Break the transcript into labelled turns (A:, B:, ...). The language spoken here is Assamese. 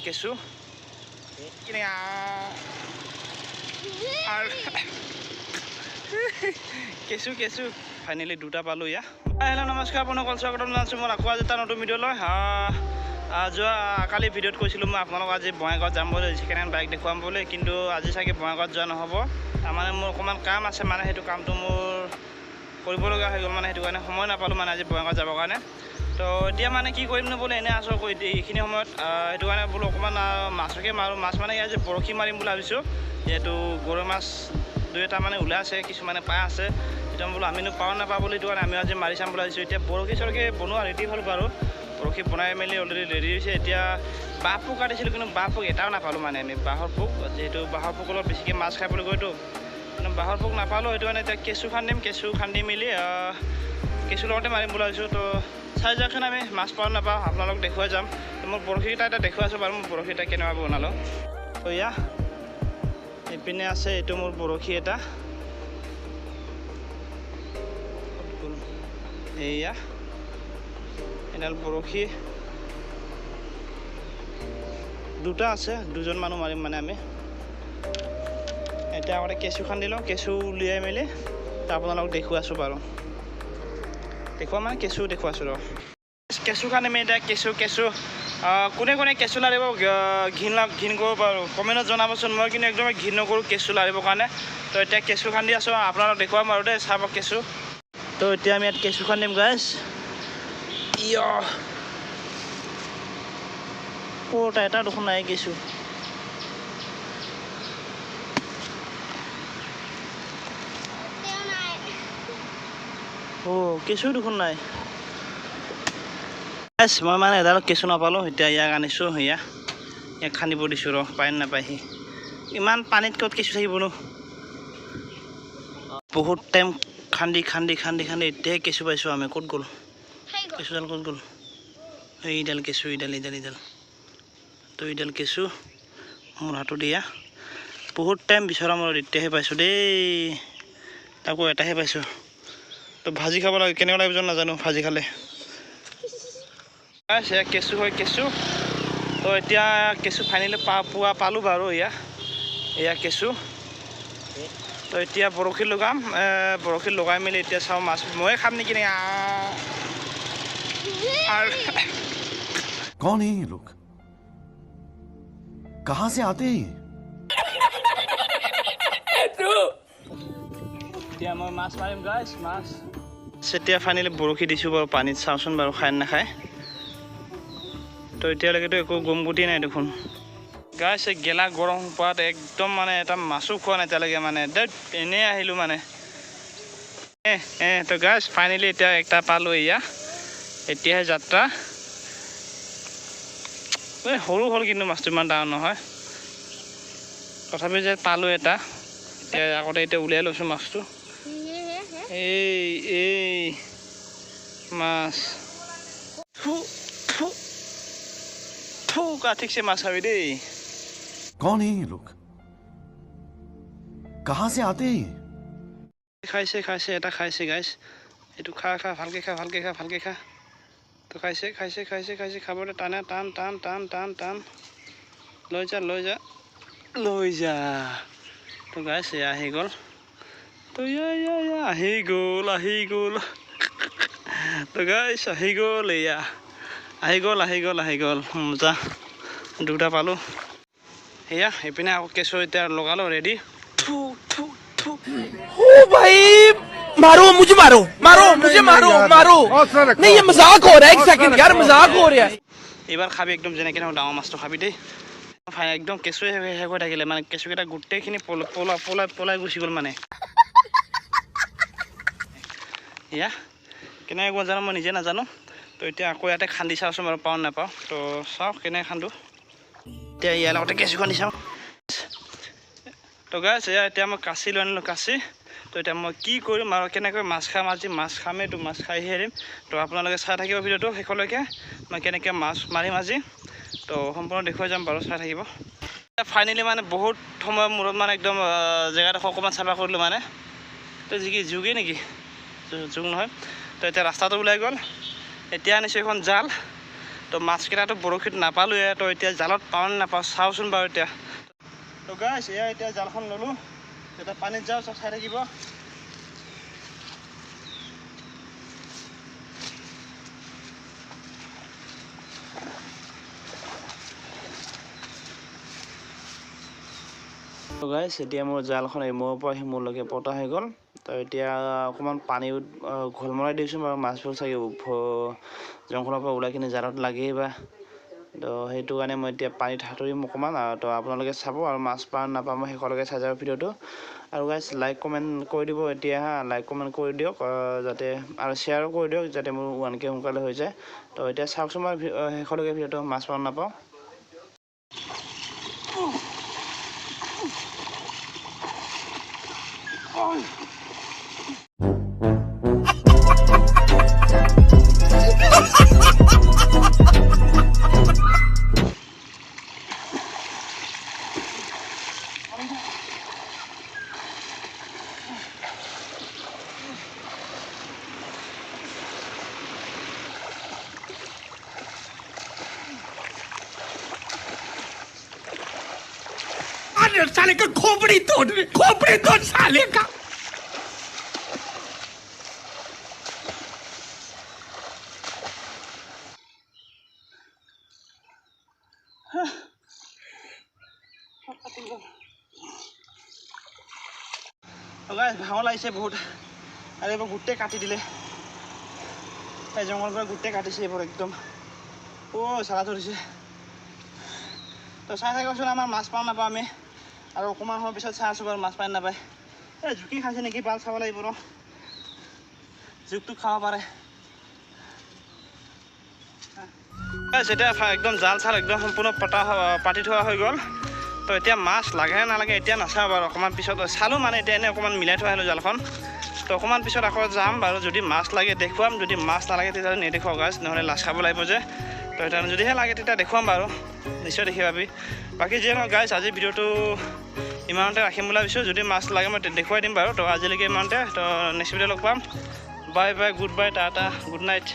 A: কেঁচু কেঁচু কেঁচু ফাইনেলি দুটা পালোঁ। ইয়া হেল্ল' নমস্কাৰ বন্ধুসকল, স্বাগতম জনাইছোঁ মোৰ আকৌ আজি এটা নতুন ভিডিঅ' লৈ। যোৱা কালি ভিডিঅ'ত কৈছিলোঁ মই আপোনালোক আজি বঙাইগাঁৱত যাম বুলি, ছেকেণ্ড হেণ্ড বাইক দেখুৱাম বুলি, কিন্তু আজি চাগে বঙাইগাঁৱত যোৱা নহ'ব। তাৰমানে মোৰ অকণমান কাম আছে, মানে সেইটো কামটো মোৰ কৰিবলগীয়া হৈ গ'ল, মানে সেইটো কাৰণে সময় নাপালোঁ মানে আজি বঙাইগাঁৱত যাবৰ কাৰণে। তো এতিয়া মানে কি কৰিম নো বোলো এনেই আছোঁ এইখিনি সময়ত, সেইটো কাৰণে বোলো অকণমান মাছকে মাৰোঁ। মাছ মানে আজি বৰশী মাৰিম বুলি ভাবিছোঁ, যিহেতু গৰৈ মাছ দুই এটা মানে ওলাই আছে, কিছুমানে পাই আছে। এতিয়া বোলো আমিনো পাওঁ নাপাওঁ বুলি সেইটো কাৰণে আমি আজি মাৰি চাম বুলি ভাবিছোঁ। এতিয়া বৰশী চৰশী বনোৱা ৰেডি হ'ল বাৰু, বৰশী বনাই মেলি অলৰেডি ৰেডি হৈছে। এতিয়া বাঁহ পোক কাটিছিলোঁ, কিন্তু বাঁহ পোক এটাও নাপালোঁ। মানে আমি বাঁহৰ পোক, যিহেতু বাঁহৰ পোক অলপ বেছিকৈ মাছ খাই বুলি কয়তো, কিন্তু বাঁহৰ পোক নাপালোঁ। সেইটো কাৰণে এতিয়া কেঁচু খান্দিম, কেঁচু খান্দি মেলি কেঁচুৰ লগতে মাৰিম বুলি ভাবিছোঁ। তো চাই যাওকচোন আমি মাছ পাওঁ নাপাওঁ, আপোনালোক দেখুৱাই যাম। মোৰ বৰশীকেইটা এতিয়া দেখুৱাই আছোঁ বাৰু, মোৰ বৰশীটা কেনেকুৱা বনালোঁ। তো ইয়া এইপিনে আছে এইটো মোৰ বৰশী এটা, এইয়া এডাল বৰশী, দুটা আছে, দুজন মানুহ মাৰিম মানে আমি। এতিয়া আগতে কেঁচু খান্দি লওঁ, কেঁচু উলিয়াই মেলি আপোনালোক দেখুৱাইছোঁ বাৰু, দেখুওৱা মানে কেঁচু দেখুৱাইছোঁ। ৰ কেঁচু খান্দিম এতিয়া, কেঁচু কেঁচু কোনে কোনে কেঁচু লাৰিব ঘিণ ঘিণ কৰোঁ বাৰু কমেণ্টত জনাবচোন। মই কিন্তু একদমেই ঘিণ নকৰোঁ কেঁচু লাৰিবৰ কাৰণে। তো এতিয়া কেঁচু খান্দি আছোঁ, আপোনালোক দেখুৱাম বাৰু দেই, চাব কেঁচু। তো এতিয়া আমি ইয়াত কেঁচু খান্দিম গাইছ। ইয় ক'ত এটা দেখোন নাই কেঁচু। অ' কেঁচু দেখোন নাই। মই মানে এডাল কেঁচু নাপালোঁ, এতিয়া ইয়াক আনিছোঁ, সেয়া ইয়াক খান্দিব দিছোঁ। ৰ পাই নাপায় সি, ইমান পানীত ক'ত কেঁচু থাকিবনো। বহুত টাইম খান্দি খান্দি খান্দি খান্দি এতিয়াহে কেঁচু পাইছোঁ আমি। ক'ত গ'ল কেঁচুডাল, ক'ত গ'ল? এইডাল কেঁচু, এইডাল এইডাল এইডাল, তো এইডাল কেঁচু মোৰ হাতত দিয়া। বহুত টাইম বিচৰা মূৰত এতিয়াহে পাইছোঁ দেই, তাকো এটাহে পাইছোঁ। তো ভাজি খাব লাগে, কেনেকুৱা লাগিব নাজানো ভাজি খালে। এয়া কেঁচু হয় কেঁচু। তো এতিয়া কেঁচু ফাইনেলি পোৱা পালোঁ বাৰু, এয়া এয়া কেঁচু। তো এতিয়া বৰশী লগাম, বৰশী লগাই মেলি এতিয়া চাওঁ মাছ ময়ে খাম নেকি।
B: कौन है ये लोग, कहां से आते हैं?
A: এতিয়া মই মাছ মাৰিম গাইছ, মাছ। এতিয়া ফাইনেলি বৰশী দিছোঁ বাৰু পানীত, চাওঁচোন বাৰু খায় নাখায়। তো এতিয়ালৈকেতো একো গম গুটি নাই দেখোন গাইছ। এই গেলা গৰম সোপাত একদম মানে এটা মাছো খোৱা নাই এতিয়ালৈকে, মানে এনেই আহিলোঁ মানে। তো গাইছ ফাইনেলি এতিয়া একটা পালোঁ, এয়া এতিয়াহে যাত্ৰা। এই সৰু হ'ল কিন্তু মাছটো ইমান ডাঙৰ নহয়, তথাপি যে পালোঁ এটা। এতিয়া আগতে এতিয়া উলিয়াই লৈছোঁ মাছটো। এই এই মাছ থু থু থু কা ঠিকছে মাছ খাবি দেই।
B: कौन है ये लोग, कहां से आते हैं?
A: খাইছে খাইছে এটা খাইছে গাইছ। এইটো খা খা, ভালকে খা, ভালকে খা, ভালকে খা। তো খাইছে খাইছে খাইছে খাইছে, খাবলৈ টানে টান টান টান টান টান, লৈ যা লৈ যা লৈ যা। তো গাইছ এয়া আহি গ'ল। তো ইয়া ইয়া ইয়া আহি গ'ল, আহি গ'ল। তো গাইছ আহি গ'ল, এয়া আহি গ'ল, আহি গ'ল, আহি গ'ল। মজা, দুটা পালোঁ। সেয়া এইপিনে আকৌ কেঁচু এতিয়া লগালোঁ ৰেডি। থু থু থু।
C: ओ भाई मारो मुझे, मारो मारो मुझे, मारो मारो, नहीं ये मजाक हो रहा है, एक सेकंड यार मजाक हो रहा है।
A: এইবাৰ খাবি একদম যেনেকৈ নহওক ডাঙৰ মাছটো খাবি দেই। একদম কেঁচুৱে শেষ হৈ থাকিলে মানে, কেঁচুকেইটা গোটেইখিনি পলাই পলাই পলাই গুচি গ'ল মানে। এয়া কেনেকৈ গ'ল জানো মই নিজে নাজানো। তো এতিয়া আকৌ ইয়াতে খান্দি চাওঁচোন বাৰু পাওঁ নাপাওঁ। তো চাওঁ কেনেকৈ খান্দো। এতিয়া ইয়াৰ লগতে কেঁচু খান্দি চাওঁ। তো গাইছ এয়া এতিয়া মই কাঁচি লৈ আনিলোঁ, কাঁচি। তো এতিয়া মই কি কৰিম আৰু কেনেকৈ মাছ খাম আজি, মাছ খামেই তো মাছ খাইহে এৰিম। তো আপোনালোকে চাই থাকিব ভিডিঅ'টো শেষলৈকে, মই কেনেকৈ মাছ মাৰিম আজি, তো সম্পূৰ্ণ দেখুৱাই যাম বাৰু, চাই থাকিব। ফাইনেলি মানে বহুত সময়ৰ মূৰত মানে একদম জেগাডোখৰ অকণমান চাফা কৰিলোঁ মানে। তো যি কি জোকেই নেকি, জোক নহয়। তো এতিয়া ৰাস্তাটো ওলাই গ'ল। এতিয়া আনিছোঁ এখন জাল। তো মাছকেইটাতো বৰশীত নাপালোৱে, তো এতিয়া জালত পাওঁ নে নাপাওঁ চাওঁচোন বাৰু এতিয়া। তো গাইছ এয়া এতিয়া জালখন ল'লোঁ, এতিয়া পানীত যাওঁ, চব চাই থাকিব। গাইছ এতিয়া মোৰ জালখন ইমূৰৰ পৰা সিমূৰলৈকে পতা হৈ গ'ল। তো এতিয়া অকণমান পানী ঘোল মৰাই দিছোঁ বাৰু, মাছবোৰ চাগে জংঘলৰ পৰা ওলাই কিনে জালত লাগেই বা। তো সেইটো কাৰণে মই এতিয়া পানীত সাঁতুৰিম অকণমান। আৰু তো আপোনালোকে চাব আৰু মাছ পাওঁ নাপাওঁ মই শেষলৈকে চাই যাব ভিডিঅ'টো। আৰু গাইছ লাইক কমেণ্ট কৰি দিব এতিয়া, হা লাইক কমেণ্ট কৰি দিয়ক যাতে, আৰু শ্বেয়াৰো কৰি দিয়ক যাতে মোৰ 1K সোনকালে হৈ যায়। তো এতিয়া চাওকচোন বাৰু শেষলৈকে ভিডিঅ'টো, মাছ পাওঁ নাপাওঁ।
C: साले का खोपड़ी तोड़, खोपड़ी तोड़ साले का।
A: ভাঙৰ লাগিছে বহুত, আৰু এইবোৰ গোটেই কাটি দিলে। এই জংঘলৰ পৰা গোটেই কাটিছে এইবোৰ একদম। অ' চালা ধৰিছে। তো চাই থাককচোন আমাৰ মাছ পাওঁ নাপাওঁ আমি। আৰু অকণমান সময় পিছত চাই আছোঁ বাৰু মাছ পাই নাপায়। এই জুকি খাইছে নেকি বাল চাব লাগিব ৰ, জোকটো খাব পাৰে। এতিয়া একদম জাল চাল একদম সম্পূৰ্ণ পাতি থোৱা হৈ গ'ল। তো এতিয়া মাছ লাগে নে নালাগে এতিয়া নাচাওঁ বাৰু, অকণমান পিছত চালোঁ মানে এতিয়া এনেই অকণমান মিলাই থৈ আহিলোঁ জালখন। তো অকণমান পিছত আকৌ যাম বাৰু, যদি মাছ লাগে দেখুৱাম, যদি মাছ নালাগে তেতিয়াহ'লে নেদেখুৱাওঁ গাছ, নহ'লে লাজ খাব লাগিব যে। তো সেইকাৰণে যদিহে লাগে তেতিয়া দেখুৱাম বাৰু, নিশ্চয় দেখি পাবি। বাকী যিয়ে নহওক গাইছ, আজি ভিডিঅ'টো ইমানতে ৰাখিম বুলি ভাবিছোঁ। যদি মাছ লাগে মই দেখুৱাই দিম বাৰু। তো আজিলৈকে ইমানতে, তো নেক্সট ভিডিঅ' লগ পাম। Bye bye, good bye, tata, good night.